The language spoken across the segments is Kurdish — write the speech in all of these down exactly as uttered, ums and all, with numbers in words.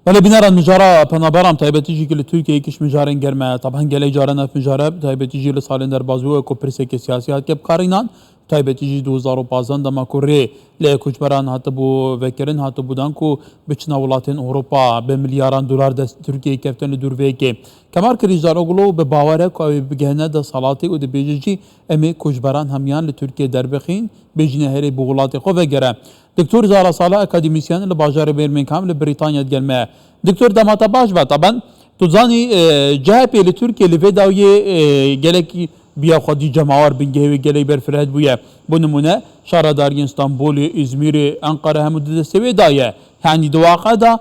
Belê bîneran, mijara penaberan, taybetî jî ki li Tirkiyeyê kiş mijarên germ e. Taban gelek caran ev mijare, taybetî jî li salên derbas bû, wek ku pirseke siyasî hatiye bikarînan, taybetî jî du hezar û pazdeh dema ku rê lê koçberan hatibû vekirin, hatibû dan ku biçine welatên Ewropa, bi milyaran dolar dest Tirkiyeyê keftin li dûr vê yekê. Kemal Kiliçdaroglu bi bawer e ku ew ê bigihine desthilatê û dibêje jî, em ê koçberan hemiyan li Tirkiyê derbixîn, bêjîne herê bi welatê xwe vegere. Doktor Zara Salih, akademîsyen li bajarê Birmingham li Brîtanya digel me ye. Doktor, dema te baş be. Taban, tu zanî, e, C H P li Tirkiyê li vê dawiyê, e, gelekî biya xwedî cemawar bingehê wê gelek berfireh bûye. Bo nimûne, şaredariyên Stenbolê, Îzmîrê, Enqere hemû di destê wê de ye. Yanî di waqe de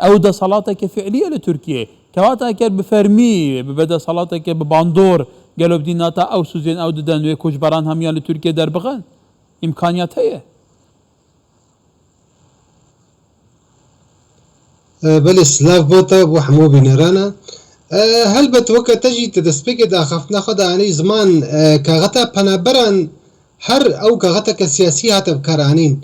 ew desthilateke fiilî ye li Tirkiyê. Kewata eger bi fermî, bibe desthilateke bi bandor, gelo bidîna te ew sûzên ew diden wê koçberan hemiyan li Tirkiyê derbixin? Îmkaniyat heye? E, belê, silav bo te, bo hemû bînerana. E, helbet weke te jî di destpêkê de axaftina xwe de anî ziman, e, kaxeta penaberan her ew kaxeteke siyasî hate bikaranîn.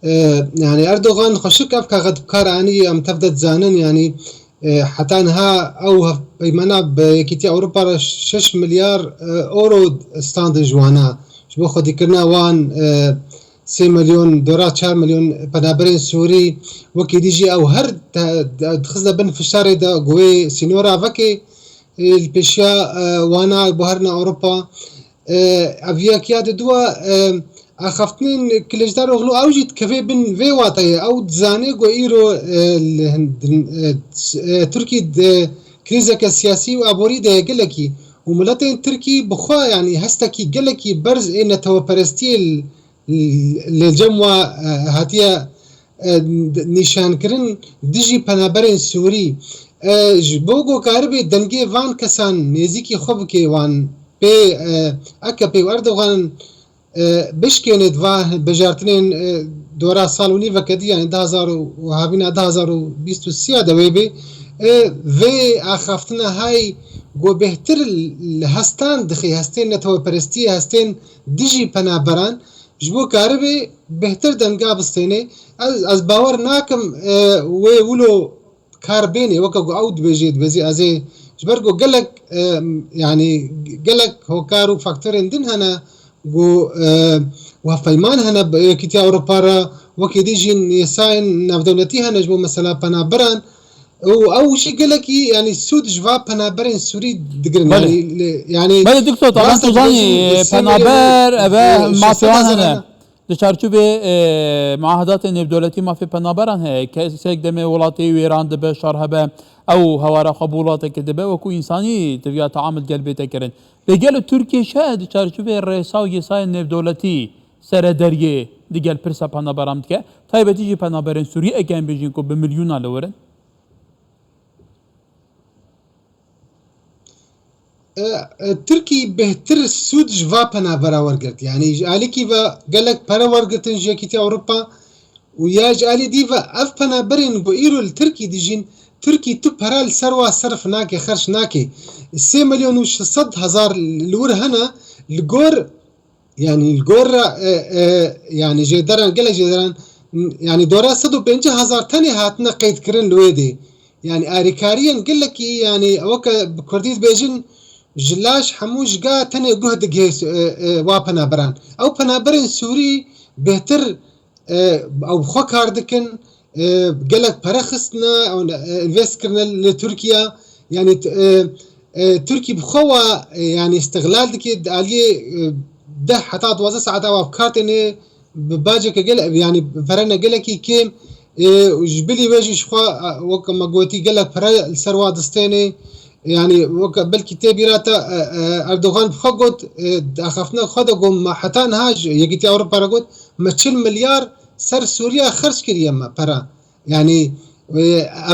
E, yanî Erdogan xweşik ev kaxet bikar anî, em tev de dizanin, yanî, e, heta niha ew hev-, peymana bi Yekîtiya Ewropa re şeş milyar, e, euro standin ji wana. Ji bo xwedîkirina wan, e, sê milyon, dora çar milyon penaberên Sûrî, wekî dî jî ew her te-, de-, dixizne bin fişarê de ku wê sînora veke, e, li pêşiya, e, wana bo herina Ewropa. E, ev yekiya di dua, e, axaftinên Kiliçdaroglu ew jî dikeve bin vê wateyê. Ew dizane ku îro, e, li hin-, din, e, s-, e, Tirkî di krîzeke siyasî û aborî de ye gelekî. Û miletên Tirkî bi xwe, yanî hestekî gelekî berz ê neteweperestiyê li, li cem wa, e, hatiye, e, nîşankirin dijî penaberên Sûrî. E, ji bo ku karibe dengê van kesan nêzîkî xwe bike, wan pê, e, A K P û Erdogan, e, bişkêne di va bejartinên, e, dora sal û nîveke dî, yanî du hezar û, havîna du hezar û bîst û sê de wê bê, e, vê axaftina hay ku bêhtir li hestan dixê, hestên neteweperestiyê, hestên dijî penaberan, ji bo karibê bêhtir denga bistêne. Ez, ez bawer nakim, e, wê wilo kar bênê, weke ku ew dibêjê, dibêjê ez ê, ji ber ku gelek, e, yanî gelek hokar û faktorên din hene ku, e, hevpeyman hene bi Yekîtiya Ewropa re, wekî dî jî yasayên navdewletî hene ji bo mesela penaberan. Û ew jî gelekî, yanî, sûd ji va penaberên Sûrî digirin. Belê. Yanî, li, yanî, Belê, doktor, taban rast tu zanî, dibêjin, sê milyon penaber, ev e, e, mafê wan hene. Di çarçovê, e, muahedatê nêvdewletî mafê penaberan heye. Kesek demê welatê wê wêran dibe, şer hebe, ew hewara xwe bi welatekê dibe, wekû însanî diviya teamul gel bête kirin. Lê gelo Tirkiye çi di çarçovê rêsa û yasayên nêvdewletî serederiyê digel pirsa penaberan dike? Taybetî jî penaberên Sûrî, eke em bêjin ku bi milyona li wir in. E, e, Tirkî bêhtir sûd ji va penabera wergirt. Yanî ji alîkî ve gelek pere wergirtin ji Yekîtiya Ewropa û ya ji alî dî ve ev penaberên ku îro li Tirkî dijîn, Tirkî tu pere li ser wa serf nake, xerc nake. Sê milyon û şeş sed hezar li wir hene, li gor, yanî li gor re, e, e, yanî jêderan, gelek jêderan, yanî dora sed û pêncî hezar tenê hatine qeydkirin li wê dê. Yanî alîkariyên gelekî, yanî weke bi kurdî dibêjin, ji laş hemû ji ga tenê guh digihê, e, e, wa penaberan. Ew penaberên Sûrî bêhtir, e, ew bi xwe kar dikin, e, gelek pere xistine, ew, e, invest kirine li Tirkiye. Yanî, e, e, Tirkî bi xwe wa, e, yanî îstixlal dike, di aliyê, e, deh heta duwazdeh saeta wa bi kar têne, bi baceke gel-, yanî perene gelekî kêm, e, ji bilî wê jî ji xwe, e, wek me gotî, gelek pere li ser wa distêne. Yanî wek belkî tê bîra te, e, e, Erdogan bi xwe got, e, di axaftina xwe de got, me heta niha ji Yekîtiya Ewropa re got, me çil milyar ser Sûriye xerc kiriye me pere. Yanî, e,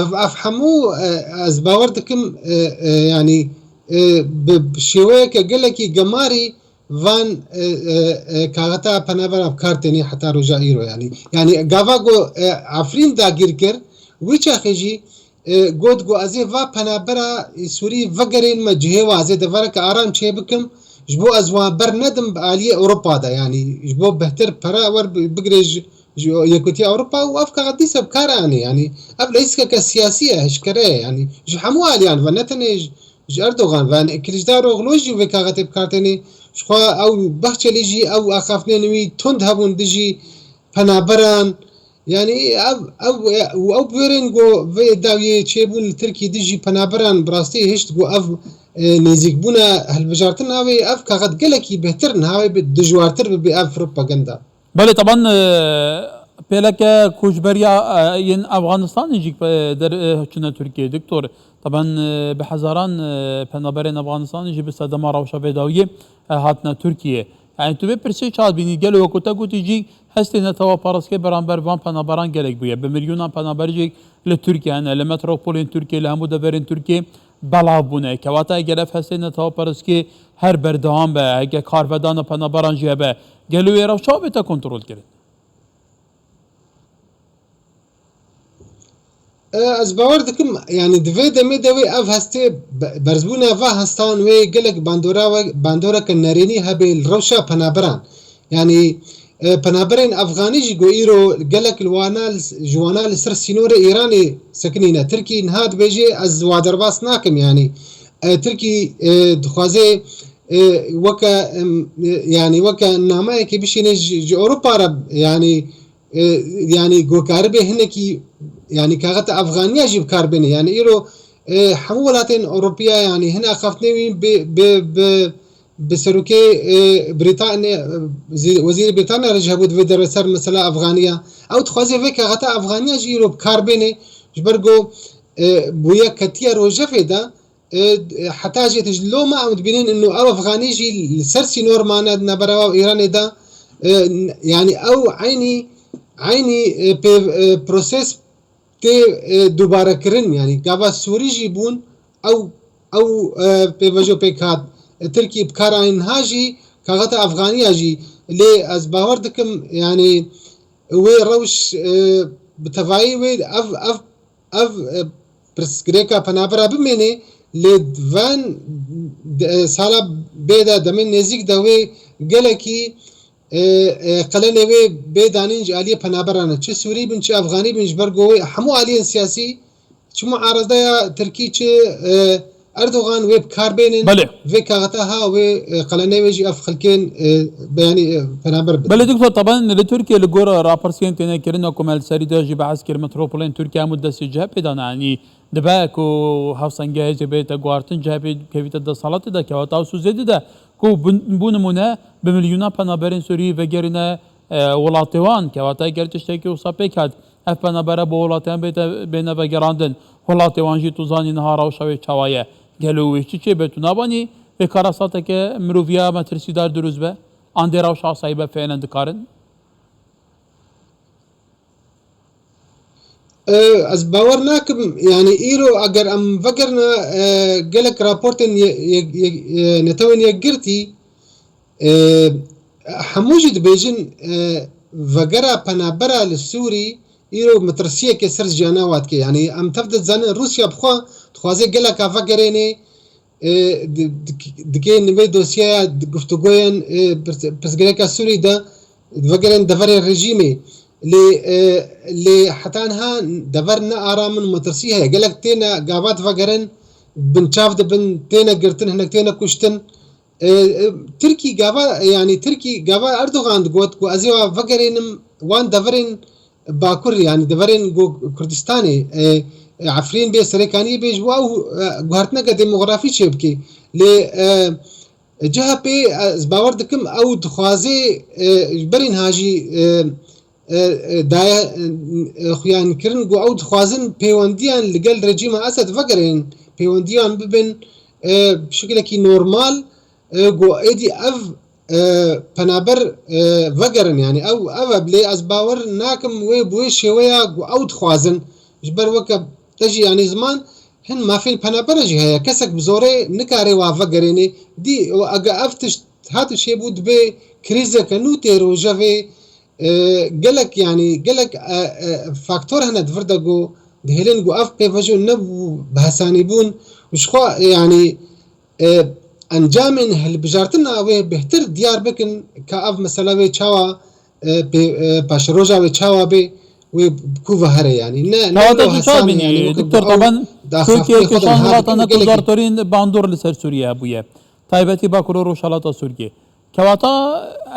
ev, ev hemû, e, ez bawer dikim, e, e, yanî, e, bi, bi şêweyeke gelekî gemarî van, e, e, e, kaxeta penabera bi kar têne heta roja îro, yanî. Yanî gava ku, e, Efrîn dagîr kir, wî çaxê jî, e, got ku ez ê va penabera Sûrî vegerînme cihê wa, ez ê devereke aram çêbikim, ji bo ez wan bernedim bi aliyê Ewropa de, yanî ji bo bêhtir pere wer bi-, bigire ji ji Yekûtiya Ewropa û ev kaxet dîsa bi kar anî. Yanî ev leyîskeke siyasî ye, eşkere ye. Yanî ji hemû aliyan ve, ne tenê ji, ji Erdogan ve, Kilicdaroglu jî vê kaxetê bi kar tênê. Jixwe ew Bahçelî jî ew axaftinên wî tund hebûn dijî penaberan. Yanî ev, ev, û ew bûyerên ku vê dawiyê çêbûn li Tirkî dijî penaberan bi rastî hişt ku ev, e, nêzîkbûna hilbijartina wê, ev kaxet gelekî bêhtir niha wê bi dijwartir bibe ev propaganda. Belê, teban, e, pêleke koçberiya, e, yên Afganistanê jî, e, der, e, çine Tirkiyê, doktor. Teban, e, bi hezaran, e, penaberên Afganistanê jî bi sedema rewşa vê dawiyê, e, hatine Tirkiyê. Yani tu vê pirsê çawa dibînî? Gelo wekû te gotî jî hestê neteweperestiyê beramber van penaberan gelek bûye. Bi milyonan penaber jî li Tirkiye hene, li metropolên Tirkiye, li hemû deverên Tirkiye belav bûne. Kewata eger ev hestê neteweperestiyê her berdewam be, heke karvedana penaberan jî hebe, gelo wê rewşa bête kontrolkirin? E, ez bawer dikim, yani di vê demê de wê ev hestê be-, berzbûna va hestan wê gelek bandora we, bandoreke nerênî hebe li rewşa penaberan. Yani, e, penaberên Afganî jî ku îro gelek li wana li s-, ji wana li ser sînorê Îranê sekinîne. Tirkî niha dibêje ez wa derbas nakim yani. E, Tirkî, e, dixwaze, e, weke, em, e, yani weke nameyekê bişîne ji, ji Ewropa re, yani, e, yani ku karibe hinekî, yani kaxeta Afganiya jî bi kar bêne. Yani îro, e, hemû welatên Ewropiya, yani hin axaftinê wî bi, bi, bi, bi serokê, e, Brîtanya, e, zî-, wezîrê Brîtanya re jî hebû di vê derve ser mesela Afganiya. Ew dixwaze vê kaxeta Afganiya jî îro bi kar bêne. Ji ber ku, e, bûye ketiye rojevê de, e, e, heta jê tij loma em dibînin inu ew Afganî jî li ser sînor mane di navbera we û Îranê de, e, n-, yani ew eynî, eynî, e, pê, e, proses tê, e, dubare kirin, yani gava Sûrî jî bûn, ew, ew, e, pêvajo pêk hat. E, Tirkî bi kar anîn niha jî kaxeta Afganiya jî. Lê ez bawer dikim, yani wê rewş, e, bi tevayî wê ev, ev ev, e, pirsgirêka penabera bimêne, lê di van, e, sala bê de, demên nêzîk de wê gelekî, e, e, qelenê wê bê danîn ji aliyê penaberan e. Çi Sûrî bin, çi Afganî bin, ji ber ku wê hemû aliyên siyasî, çi muaredeya Tirkî, çi, e, Erdogan wê bi kar bênin. Belê. Vê kaxeta ha wê, e, qelenê wê jî ev xelkên, e, beyanî, e, penaber bidin. Belê, doktor, taban li Tirkiye li gor rapirsiyên têne kirin, ku me li serî de jî behs kir, metropolên Tirkiye hemû destê cihê pê dane. Yanî dibe ku hevsengehê jê bête guhartin, cihê pê kevîte desthilatê de, kewata ew sûzê dide ku bi, bo nimûne bi milyonan penaberên Sûrî vegerîne, e, welatê wan, kewata eger tiştekî wisa pêk hat, ev penabere bo welatê wan bête, bêne vegerandin. Welatê wan jî tu zanî niha rewşa wê çawa ye. Gelo wê çi çêbe, tu nabanî vê kara sazeke miroviya metirsîdar dirûst be? An dê rewşa asayî be, fiilen dikarin? E, ez bawer nakim, yani îro eger em vegerine, e, gelek raportên ye-, ye-, ye-, e, Netewên Yekgirtî, e, hemû jî dibêjin, e, vegera penabera li Sûrî îro metirsiyeke ser jiyana wa dike. Yani em tev de dizanin Rûsya bi xwe dixwaze geleka vegerênê, e, di-, dik-, dikên vê dosyeya di-, guftûgoyên, e, pirs-, pirsgirêka Sûrî de vegerên deverên rejîmê. Lê, e, lê heta niha dever ne aram in, metirsî heye. Gelek têne gava divegerin, binçav dibin, têne girtin, hinek têne kuştin. E, e, Tirkî gava, yani Tirkî gava Erdogan digot ku ez ê wa vegerênim, wan deverên Bakur, yani deverên go-, Kurdistanê, e, e, Efrîn bê, Serêkaniyê bê, ji bo ew, e, guhertineke demografî çêbike. Lê, e, CHP, e, ez bawer dikim, ew dixwaze, e, ji berî niha jî, e, e, e, daye, e, e, xuyankirin ku ew dixwazin pêwendiyan li gel rejîma Esed vegerin, pêwendiyan bibin, e, bi şekilekî normal, e, ku êdî ev, e, penaber, e, vegerin. Yani ew, ev e, lê ez bawer nakim wê bi wê şêweya ku ew dixwazin. Ji ber weke te jî, yani ziman, hin mafên penabere jî heye. Kesek bi zorê nikare wa vegerêne. Dî, ege ev tişt hat û çêbû, dibe krîzeke nû tê rojevê, e, gelek, yani gelek, e, e, faktor hene di vir de ku dihêlin ku ev pêvajo nebû bi hesanîbûn û jixwe, e, yani, e, encamên hilbijartina wê bêhtir diyar bikin ka ev mesele wê çawa, e, pê, e, paşeroja wê çawa bê, wê ku ve here, yanî ne, ne Kewata wilo tu çawa hesan, bînî, yanî weke Doktor? Taban Tirkiye kişan welata ne ku zartorîn bandor li ser Sûriye hebûye. Taybetî Bakur û Rojhalata Sûriye. Kewata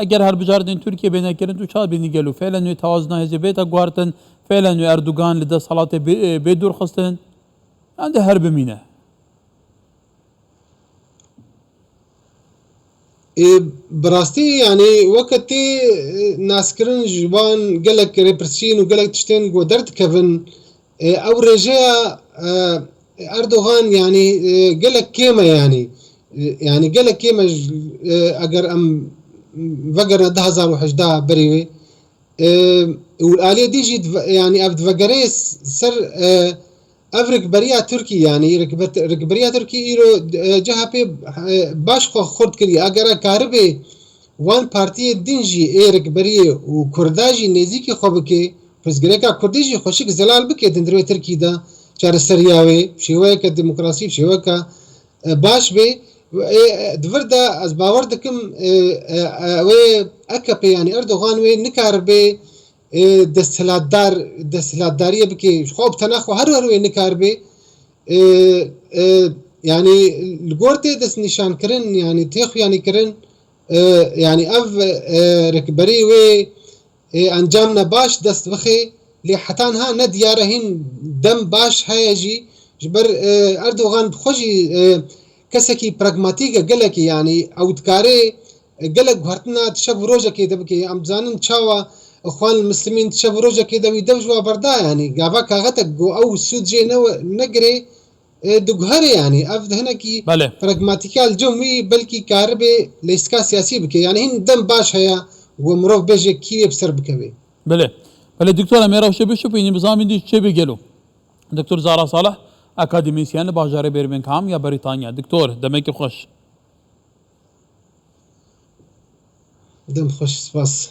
eger hilbijartin Tirkiye bêne kirin, tu çawa bînî gelo? Fêlen wê tewazina hêzê bête guhartin, fêlen wê Erdogan li desthilatê bê, bê dûr xistin, yan de her bimîne? Ê, bi rastî, yanî, weke tê, e, naskirin ji wan gelek rêpirsîn û gelek tiştên ku derdikevin, e, ew rêjeya, e, Erdogan, yanî, e, gelek kêm e, yanî. E, yanî, gelek kêm e, ji, e, eger em vegerine du hezar û hejdeh berî wê. E, û aliyê dî jî dive-, yanî ev divegerê s-, ser, e, ev rikberiya Tirkî, yanî rikbet-, rikberiya Tirkî îro, e, C H P, e, baş xwe xurt kiriye. Eger e karibê wan partiyê din jî ê rikberiyê û Kurda jî nêzîkî xwe bike, pirsgirêka Kurdî jî xweşik zelal bike di nirwê Tirkî de çareseriya wê, şêweyeke demokrasî, şêweka e, baş bê. E, e, di vir de ez bawer dikim, e, e, e, wê A K P, yanî Erdogan wê nikaribe, e, desthilatdar, desthilatdariyê bike. Xwe bi tena xwe her her wê nikaribe. E, e, yanî li gor tê destnîşankirin, yanî tê xuyanîkirin, e, yanî ev, e, rikberî wê ê encam ne baş dest bixê, lê heta niha ne diyar e hîn dem baş heye jî. Ji ber, e, Erdogan bi xwe jî, e, kesekî pragmatîk e gelekî, yanî ew dikare, e, gelek guhertina di şev û rojekê de bike. Em dizanin çawa Îxwan Muslimîn di şev û rojekê de wî dev ji wa berda, yanî gava kaxetek ku ew sûd jê ne-, negirê, e, diguhere, yanî ev hinekî Belê. pragmatîk e, li cem wî belkî karibe leyska siyasî bike. Yanî hîn dem baş heye ku mirov bêje kî wê bi ser bikeve. Belê. Belê, doktor, em ê rewşê bişopînin, bizanîn dî çê bê gelo. Doktor Zara Salih, akademîsyen li bajarê Birmingham ya Brîtanya. Doktor, demekî xweş. Dem xweş, spas.